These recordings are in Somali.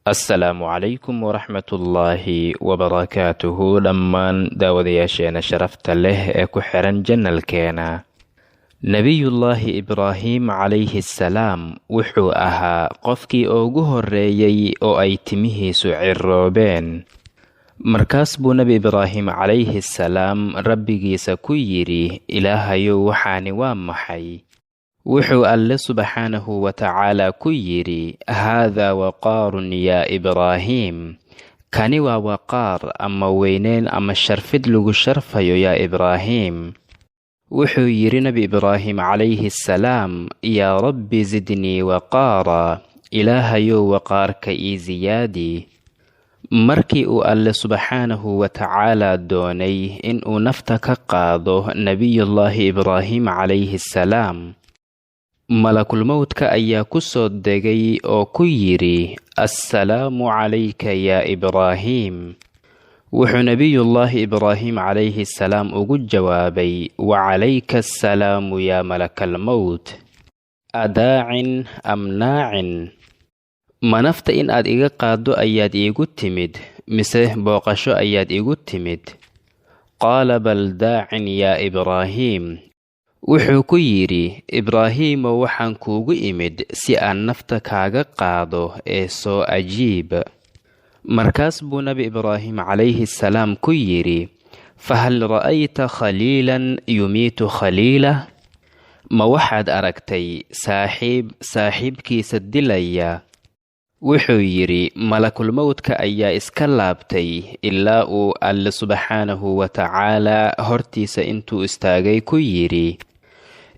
Assalaamu calaykum waraxmatullaahi wabarakaatuhu dhammaan daawadayaasheena sharafta leh ee ku xiran channelkeena. Nebiyullaahi Ibraahim calayhi salaam wuxuu ahaa qofkii ugu horreeyey oo ay timihiisu ciroobeen. Markaas buu Nebi Ibraahim calayhi salaam Rabbigiisa ku yidhi, "Ilaahayow, waxaani waa maxay?" Wuxuu Alle subxaanahu wa tacaala ku yidhi, "Haadaa waqaarun yaa Ibraahiim." Kani waa waqaar ama weyneyn ama sharfid lagu sharfayo, yaa Ibraahiim. Wuxuu yidhi Nebi Ibraahim calayhi salaam, "Yaa Rabbi, zidnii waqaara." Ilaahayow, waqaarka ii siyaadi. Markii uu Alle subxaanahu wa tacaala doonay inuu nafta ka qaado Nebiyullaahi Ibraahim calayhi salaam, Malakulmowdka ayaa ku soo degay oo ku yidhi, "Assalaamu calayka yaa Ibraahiim." Wuxuu Nebiyullaahi Ibraahim calayhi salaam ugu jawaabay, "Wacalayka assalaamu yaa malakalmowt. Adaacin am naacin? Ma nafta in aad iga qaaddo ayaad iigu timid, mise booqasho ayaad igu timid?" "Qaala, bal daacin yaa Ibraahiim." Wuxuu ku yidhi, "Ibraahiimow, waxaan kuugu imid si aan nafta kaaga qaado ee soo ajiib." Markaas buu Nebi Ibraahim calayhi salaam ku yidhi, "Fahal ra'ayta khaliilan yumiitu khaliilah? Ma waxaad aragtay saaxiib saaxiibkiisa dilaya?" Wuxuu yidhi, malakulmowdka ayaa iska laabtay ilaa uu Alle subxaanahu wa tacaalaa hortiisa intuu istaagay ku yidhi,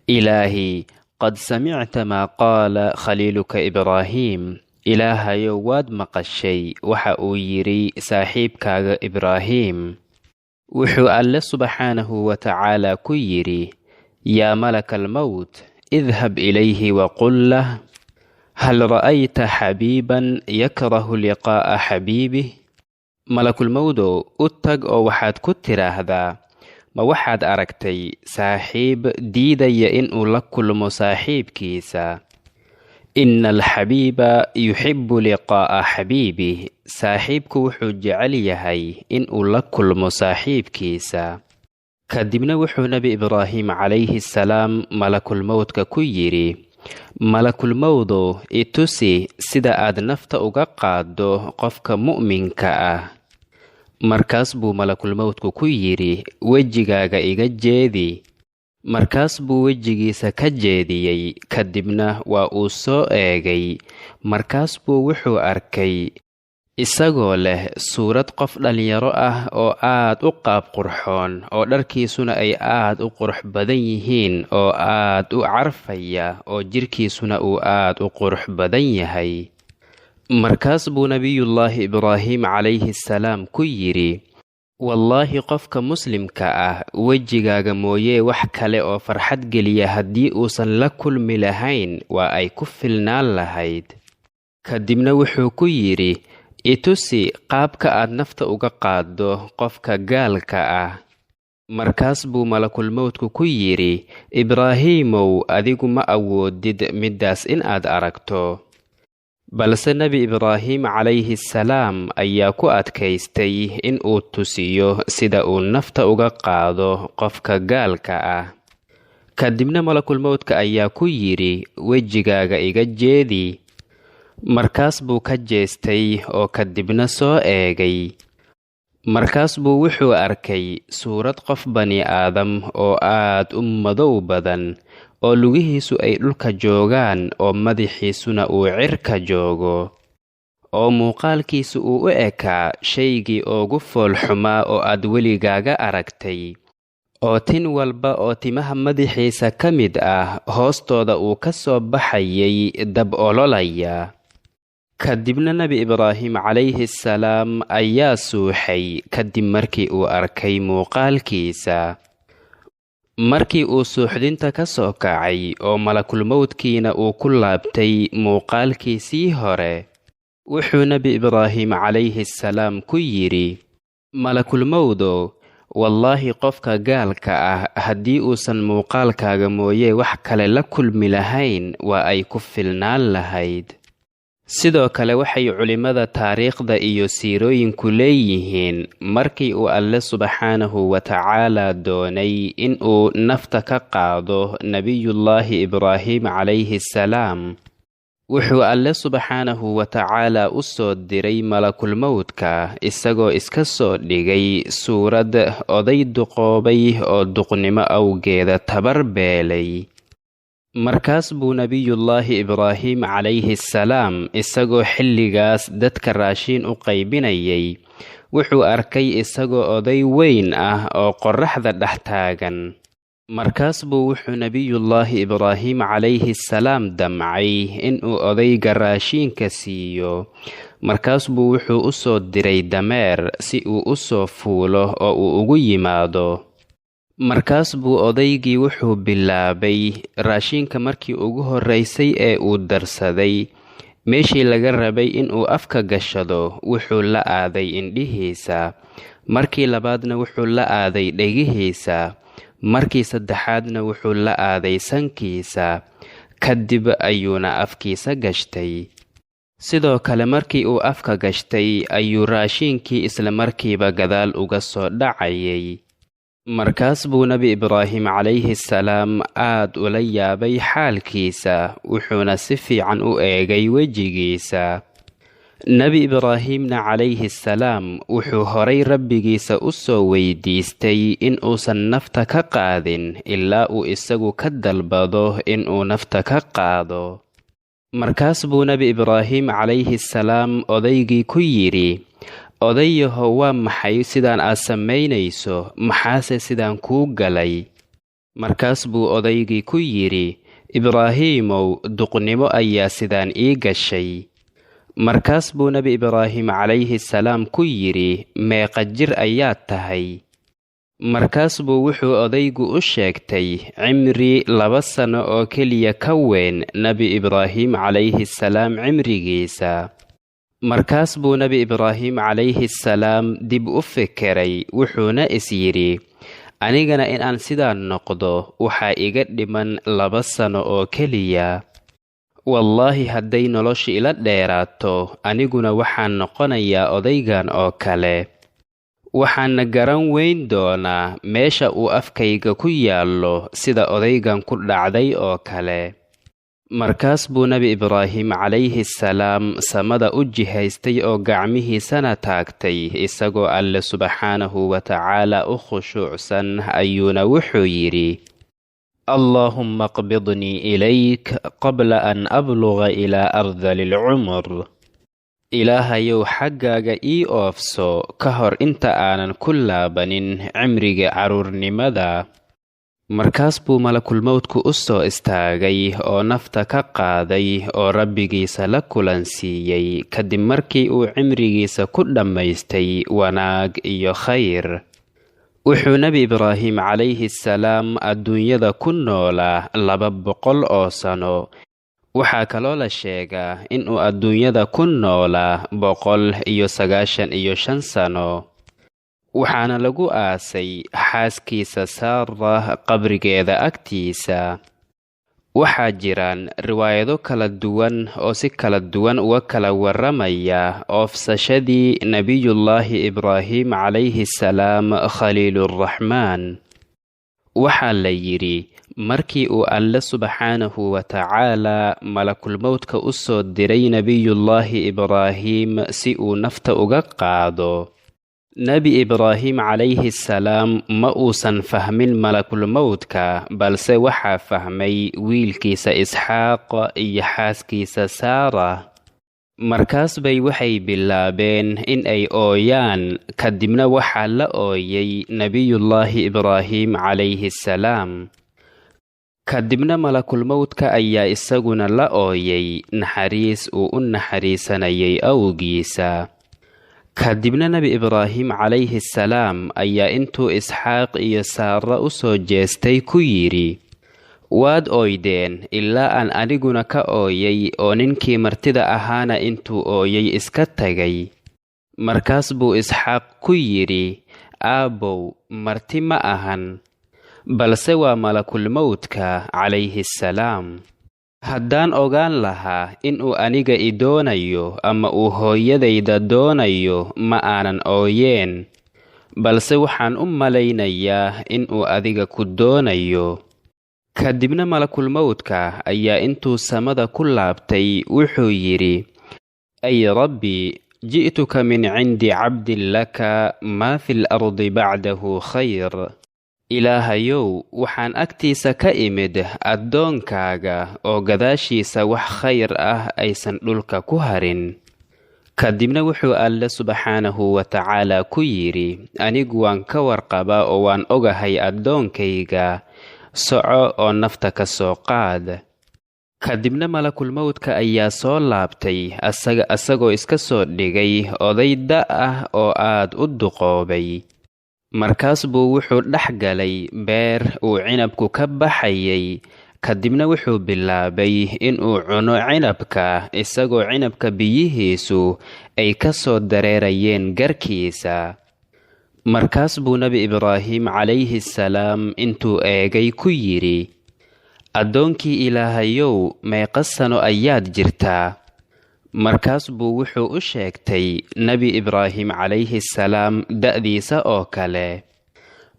"Ilaahi, qad samicta maa qaala khaliiluka Ibraahiim." Ilaahayow, waad maqashay waxa uu yidhi saaxiibkaaga Ibraahiim. Wuxuu Alle subxaanahu wa tacaala ku yidhi, "Yaa malaka almowt, idhab ilayhi waqul lah, hal ra'ayta xabiiban yakrahu liqaa'a xabiibih?" Malakulmowdow, u tag oo waxaad ku tidhaahdaa, ma waxaad aragtay saaxiib diidaya inuu la kulmo saaxiibkiisa? Inna alxabiiba yuxibbu liqaa'a xabiibih. Saaxiibku wuxuu jecel yahay inuu la kulmo saaxiibkiisa. Kadibna wuxuu Nebi Ibraahim calayhi salaam malakulmowdka ku yidhi, "Malakulmowdow, itusi sida aad nafta uga qaaddo qofka mu'minka ah." Markaas buu malakulmowdku ku yidhi, "Wejigaaga iga jeedi." Markaas buu wejigiisa ka jeediyey. Kadibna waa uu soo eegay. Markaas buu wuxuu arkay isagoo leh suurad qof dhallinyaro ah oo aad u qaab qurxoon, oo dharkiisuna ay aad u qurux badan yihiin, oo aad u carfaya, oo jirkiisuna uu aad u qurux badan yahay. Markaas buu Nebiyullaahi Ibraahim calayhi salaam ku yidhi, "Wallaahi, qofka muslimka ah wejigaaga mooyee wax kale oo farxad geliya haddii uusan la kulmi lahayn, waa ay ku filnaan lahayd." Kadibna wuxuu ku yidhi, "Itusi qaabka aad nafta uga qaaddo qofka gaalka ah." Markaas buu malakulmowdku ku yidhi, "Ibraahiimow, adigu ma awoodid middaas in aad aragto." Balse Nebi Ibraahim calayhi salaam ayaa ku adkaystay in uu tusiyo sida uu nafta uga qaado qofka gaalka ah. Kadibna malakulmowdka ayaa ku yidhi, "Wejigaaga iga jeedi." Markaas buu ka jeestay oo kadibna soo eegay. Markaas buu wuxuu arkay suurad qof bani aadam oo aad u madow badan, oo lugihiisu ay dhulka joogaan oo madaxiisuna uu cirka joogo, oo muuqaalkiisu uu u ekaa shaygii ugu foolxumaa oo aad weligaaga aragtay, oo tin walba oo timaha madaxiisa ka mid ah hoostooda uu ka soo baxayay dab ololaya. Kadibna Nebi Ibraahim calayhi salaam ayaa suuxay kadib markii uu arkay muuqaalkiisa. Markii uu suuxdinta ka soo kacay oo malakulmowdkiina uu ku laabtay muuqaalkiisii hore, wuxuu Nebi Ibraahim calayhi salaam ku yidhi, "Malakulmowdow, wallaahi, qofka gaalka ah haddii uusan muuqaalkaaga mooyee wax kale la kulmi lahayn, waa ay ku filnaan lahayd." Sidoo kale waxay culimmada taariikhda iyo siirooyinku leeyihiin, markii uu Alle subxaanahu wa tacaala doonay in uu nafta ka qaado Nebiyullaahi Ibraahim calayhi salaam, wuxuu Alle subxaanahu wa tacaala u soo diray malakulmowdka isagoo iska soo dhigay suurad oday duqoobay oo duqnimo awgeeda tabar beelay. Markaas buu Nebiyullaahi Ibraahim calayhi salaam isagoo xilligaas dadka raashiin u qaybinayay, wuxuu arkay isagoo oday weyn ah oo qorraxda dhex taagan. Markaas buu wuxuu Nebiyullaahi Ibraahim calayhi salaam damcay inuu odayga raashiinka siiyo. Markaas buu wuxuu u soo diray dameer si uu u soo fuulo oo uu ugu yimaado. Markaas buu odaygii wuxuu bilaabay raashinka markii ugu horraysay ee uu darsaday, meeshii laga rabay inuu afka gashado wuxuu la aaday indhihiisa, markii labaadna wuxuu la aaday dhegihiisa, markii saddexaadna wuxuu la aaday sankiisa, kadib ayuuna afkiisa gashtay. Sidoo kale markii uu afka gashtay ayuu raashinkii isla markiiba gadaal uga soo dhacayay. Markaas buu Nebi Ibraahim calayhi salaam aad ula yaabay xaalkiisa, wuxuuna si fiican u eegay wejigiisa. Nebi Ibraahimna calayhi salaam wuxuu horay rabbigiisa u soo weydiistay in uusan nafta ka qaadin ilaa uu isagu ka dalbado inuu nafta ka qaado. Markaas buu Nebi Ibraahim calayhi salaam odaygii ku yidhi, odayahow, waa maxay sidaan aad samaynayso? Maxaase sidaan kuu galay? Markaas buu odaygii ku yidhi, Ibraahiimow, duqnimo ayaa sidaan ii gashay. Markaas buu Nebi Ibraahim calayhi salaam ku yidhi, meeqa jir ayaad tahay? Markaas buu wuxuu odaygu u sheegtay cimri 2 sano oo keliya ka weyn Nebi Ibraahim calayhi salaam cimrigiisa. Markaas buu Nebi Ibraahim calayhi salaam dib u fikiray, wuxuuna is yidhi, anigana inaan sidaan noqdo waxaa iga dhiman 2 sano oo keliya. Wallaahi hadday nolosha ila dheeraato, aniguna waxaan noqonayaa odaygan oo kale. Waxaana garan weyn doonaa meesha uu afkayga ku yaallo sida odaygan ku dhacday oo kale. Markaas buu Nebi Ibraahim calayhi salaam samada u jihaystay oo gacmihiisana taagtay, isagoo Alle subxaanahu wa tacaala u khushuucsan ayuuna wuxuu yidhi, Allaahumma qbidnii ilayk qabla an abluga ilaa ardali alcumur. Ilaahayow, xaggaaga ii oofso ka hor inta aanan ku laabanin cimriga carruurnimada. Markaas buu malakulmowdku u soo istaagay oo nafta ka qaaday oo rabbigiisa la kulansiiyey, kadib markii uu cimrigiisa ku dhammaystay wanaag iyo khayr. Wuxuu Nebi Ibraahim calayhi salaam adduunyada ku noolaa 200 oo sano. Waxaa kaloo la sheegaa inuu adduunyada ku noolaa 195 sano. Waxaana lagu aasay xaaskiisa Saara qabrigeeda agtiisa. Waxaa jiraan riwaayado kala duwan oo si kala duwan uga kala warramaya oofsashadii Nebiyullaahi Ibraahim calayhi salaam Khaliiluraxmaan. Waxaa la yidhi, markii uu Alle subxaanahu wa tacaala malakulmowdka u soo diray Nebiyullaahi Ibraahim si uu nafta uga qaado, Nebi Ibraahim calayhi salaam ma uusan fahmin malakulmowdka, balse waxaa fahmay wiilkiisa Isxaaq iyo xaaskiisa Saara. Markaas bay waxay bilaabeen in ay ooyaan, kadibna waxaa la ooyay Nebiyullaahi Ibraahim calayhi salaam. Kadibna malakulmowdka ayaa isaguna la ooyay naxariis uu u naxariisanayay awgiisa. Kadibna Nebi Ibraahim calayhi salaam ayaa intuu Isxaaq iyo Saara u soo jeestay ku yidhi, waad ooydeen ilaa aan aniguna ka ooyay oo ninkii martida ahaana intuu ooyay iska tagay. Markaas buu Isxaaq ku yidhi, aabbow, marti ma ahan, balse waa malakulmowdka calayhi salaam. Haddaan ogaan lahaa inuu aniga i doonayo ama uu hooyadayda doonayo, ma aanan ooyeen, balse waxaan u malaynayaa inuu adiga ku doonayo. Kadibna malakulmowdka ayaa intuu samada ku laabtay wuxuu yidhi: Ay Rabbi, ji'tuka min cindi cabdin laka maa fi lardi bacdahu khayr. Ilaahayow, waxaan agtiisa ka imid addoonkaaga oo gadaashiisa wax khayr ah aysan dhulka ku harin. Kadibna wuxuu Alle subxaanahu wa tacaala ku yidhi: Anigu waan ka warqabaa oo waan ogahay addoonkayga, soco oo nafta ka soo qaad. Kadibna malakulmowdka ayaa soo laabtay asagoo iska soo dhigay oday da' ah oo aad u duqoobay. Markaas buu wuxuu dhex galay beer uu cinabku ka baxayay. Kadibna wuxuu bilaabay inuu cuno cinabka, isagoo cinabka biyihiisu ay ka soo dareerayeen garkiisa. Markaas buu Nebi Ibraahim calayhi salaam intuu eegay ku yidhi: Addoonkii Ilaahayow, meeqa sano ayaad jirtaa? Markaas buu wuxuu u sheegtay Nebi Ibraahim calayhi salaam da'diisa oo kale.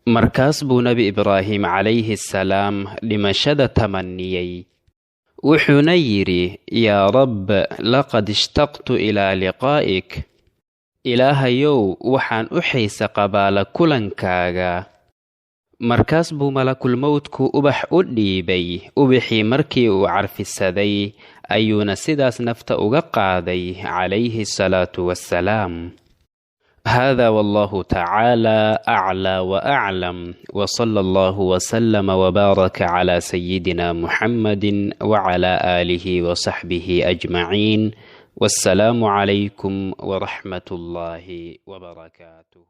Markaas buu Nebi Ibraahim calayhi salaam dhimashada tamaniyey, wuxuuna yidhi: Yaa Rabb, laqad ishtaqtu ilaa liqaa'ik. Ilaahayow, waxaan u xiise qabaa la kulankaaga. Markaas buu malakulmowdku ubax u dhiibay. Ubixii markii uu carfisaday ayuuna sidaas nafta uga qaaday calayhi salaatu wassalaam. Hada wallahu tacaala aclaa wa aclam, wsala allahu wslama wbaaraka cala sayidina muxamadi wcala aalihi wasaxbihi ajmaciin. Wassalaamu calaykum waraxmat ullaahi wbarakaatuh.